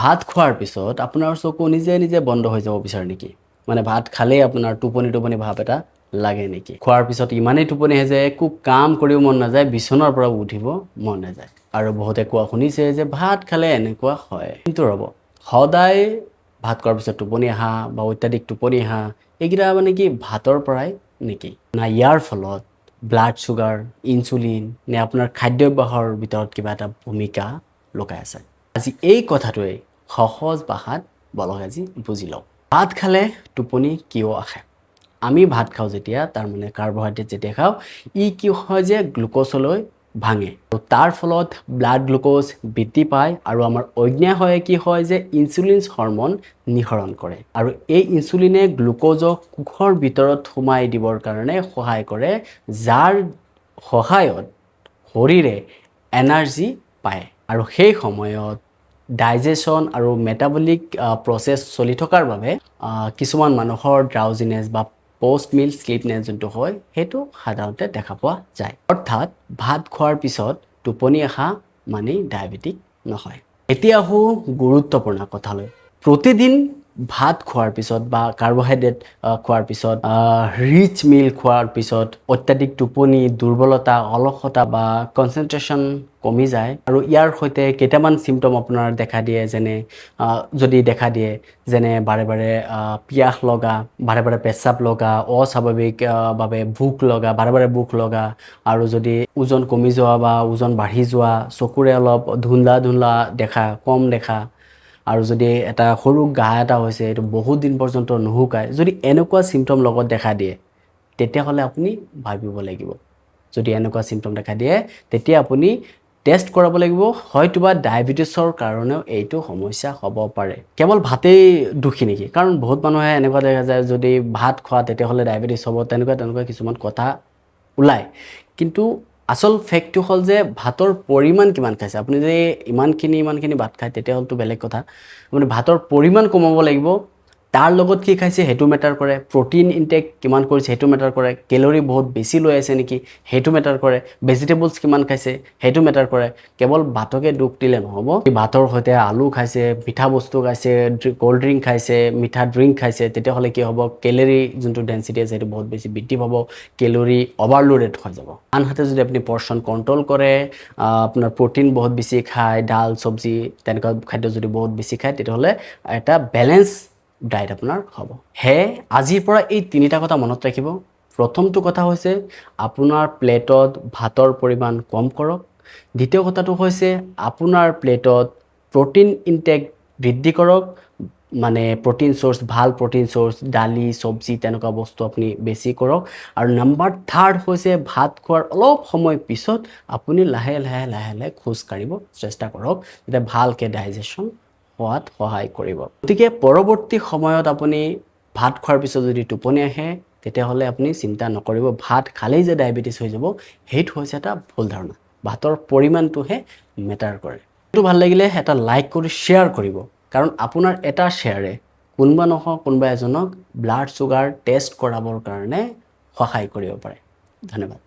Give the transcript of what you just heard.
ভাত খোৱাৰ পিছত আপোনাৰ চকু নিজে নিজে বন্ধ হৈ যাব বিচাৰে নেকি? মানে ভাত খালেই আপোনাৰ টোপনি টোপনি ভাৱ এটা লাগে নেকি? খোৱাৰ পিছত ইমানেই টোপনি আহে যে একো কাম কৰিব মন নাযায়, বিচনাৰ পৰা উঠিব মন নাযায়। আৰু বহুতে কোৱা শুনিছে যে ভাত খালে এনেকুৱা হয়। কিন্তু ৰ'ব, সদায় ভাত খোৱাৰ পিছত টোপনি অহা বা অত্যাধিক টোপনি অহা, এইকেইটা মানে কি ভাতৰ পৰাই নেকি, না ইয়াৰ ফলত ব্লাড চুগাৰ, ইনচুলিন নে আপোনাৰ খাদ্যাভ্যাসৰ ভিতৰত কিবা এটা ভূমিকা লুকাই আছে? আজি এই কথাটোৱে সহজ ভাষাত বলক আজি বুজি লওঁ। ভাত খালে টোপনি কিয় আহে? আমি ভাত খাওঁ যেতিয়া, তাৰমানে কাৰ্বহাইড্ৰেট যেতিয়া খাওঁ, ই কি হয় যে গ্লুক'জলৈ ভাঙে আৰু তাৰ ফলত ব্লাড গ্লুক'জ বৃদ্ধি পায় আৰু আমাৰ অগ্ন্যাশয়ে কি হয় যে ইনচুলিন হৰমন নিঃসৰণ কৰে আৰু এই ইনচুলিনে গ্লুক'জক কোষৰ ভিতৰত সোমাই দিবৰ কাৰণে সহায় কৰে, যাৰ সহায়ত শৰীৰে এনাৰ্জি পায়। আৰু সেই সময়ত ডাইজেশ্যন আৰু মেটাবলিক প্ৰচেছ চলি থকাৰ বাবে কিছুমান মানুহৰ ড্ৰাউজিনেছ বা পষ্ট মিল শ্লিপনেছ যোনটো হয়, সেইটো সাধাৰণতে দেখা পোৱা যায়। অৰ্থাৎ ভাত খোৱাৰ পিছত টোপনি অহা মানেই ডায়েবেটিক নহয়। এতিয়া আহোঁ গুৰুত্বপূৰ্ণ কথালৈ। প্ৰতিদিন ভাত খোৱাৰ পিছত বা কাৰ্বহাইড্ৰেট খোৱাৰ পিছত, ৰিচ মিল খোৱাৰ পিছত অত্যাধিক টোপনি, দুৰ্বলতা, অলসতা বা কনচেনট্ৰেশ্যন কমি যায় আৰু ইয়াৰ সৈতে কেইটামান চিমটম আপোনাৰ দেখা দিয়ে, যেনে যদি দেখা দিয়ে, যেনে বাৰে বাৰে পিয়াহ লগা, বাৰে বাৰে পেচাব লগা, অস্বাভাৱিকভাৱে ভোক লগা, বাৰে বাৰে ভোক লগা আৰু যদি ওজন কমি যোৱা বা ওজন বাঢ়ি যোৱা, চকুৰে অলপ ধুন্দলা ধুন্দলা দেখা, কম দেখা আৰু যদি এটা সৰু ঘা এটা হৈছে, এইটো বহুত দিন পৰ্যন্ত নুশুকায়, যদি এনেকুৱা চিমটম লগত দেখা দিয়ে, তেতিয়াহ'লে আপুনি ভাবিব লাগিব। যদি এনেকুৱা চিমটম দেখা দিয়ে, তেতিয়া আপুনি টেষ্ট কৰাব লাগিব। হয়তোবা ডায়েবেটিছৰ কাৰণেও এইটো সমস্যা হ'ব পাৰে। কেৱল ভাতেই দোষী নেকি? কাৰণ বহুত মানুহে এনেকুৱা দেখা যায়, যদি ভাত খোৱা তেতিয়াহ'লে ডায়েবেটিছ হ'ব, তেনেকুৱা তেনেকুৱা কিছুমান কথা ওলায়। কিন্তু আচল ফেক্টটো হ'ল যে ভাতৰ পৰিমাণ কিমান খাইছে। আপুনি যদি ইমানখিনি ইমানখিনি ভাত খায়, তেতিয়াহ'লেতো বেলেগ কথা। আপুনি ভাতৰ পৰিমাণ কমাব লাগিব। তাৰ লগত কি খাইছে সেইটো মেটাৰ কৰে, প্ৰ'টিন ইনটেক কিমান কৰিছে সেইটো মেটাৰ কৰে, কেলৰি বহুত বেছি লৈ আছে নেকি সেইটো মেটাৰ কৰে, ভেজিটেবলছ কিমান খাইছে সেইটো মেটাৰ কৰে। কেৱল ভাতকে দোষ দিলে নহ'ব। ভাতৰ সৈতে আলু খাইছে, মিঠা বস্তু খাইছে, ক'ল্ড ড্ৰিংক খাইছে, মিঠা ড্ৰিংক খাইছে, তেতিয়াহ'লে কি হ'ব? কেলৰি যোনটো ডেঞ্চিটি আছে, সেইটো বহুত বেছি বৃদ্ধি পাব, কেলৰি অভাৰলোডেড হৈ যাব। আনহাতে যদি আপুনি পৰ্চন কণ্ট্ৰল কৰে, আপোনাৰ প্ৰ'টিন বহুত বেছি খায়, ডাল, চব্জি তেনেকুৱা খাদ্য যদি বহুত বেছি খায়, তেতিয়াহ'লে এটা বেলেঞ্চ ডায়েট আপোনাৰ হ'ব। সেয়ে আজিৰ পৰা এই তিনিটা কথা মনত ৰাখিব। প্ৰথমটো কথা হৈছে আপোনাৰ প্লেটত ভাতৰ পৰিমাণ কম কৰক। দ্বিতীয় কথাটো হৈছে আপোনাৰ প্লেটত প্ৰ'টিন ইনটেক বৃদ্ধি কৰক, মানে প্ৰ'টিন চ'ৰ্চ, ভাল প্ৰ'টিন চ'ৰ্চ, দালি, চব্জি তেনেকুৱা বস্তু আপুনি বেছি কৰক। আৰু নাম্বাৰ থাৰ্ড হৈছে ভাত খোৱাৰ অলপ সময় পিছত আপুনি লাহে লাহে লাহে লাহে খোজ কাঢ়িব চেষ্টা কৰক, তেতিয়া ভালকৈ ডাইজেশ্যন হোৱাত সহায় কৰিব। গতিকে পৰৱৰ্তী সময়ত আপুনি ভাত খোৱাৰ পিছত যদি টোপনি আহে, তেতিয়াহ'লে আপুনি চিন্তা নকৰিব। ভাত খালেই যে ডায়েবেটিছ হৈ যাব, সেইটো হৈছে এটা ভুল ধাৰণা। ভাতৰ পৰিমাণটোহে মেটাৰ কৰে। এইটো ভাল লাগিলে এটা লাইক কৰি শ্বেয়াৰ কৰিব, কাৰণ আপোনাৰ এটা শ্বেয়াৰে কোনোবা নহয় কোনোবা এজনক ব্লাড চুগাৰ টেষ্ট কৰাবৰ কাৰণে সহায় কৰিব পাৰে। ধন্যবাদ।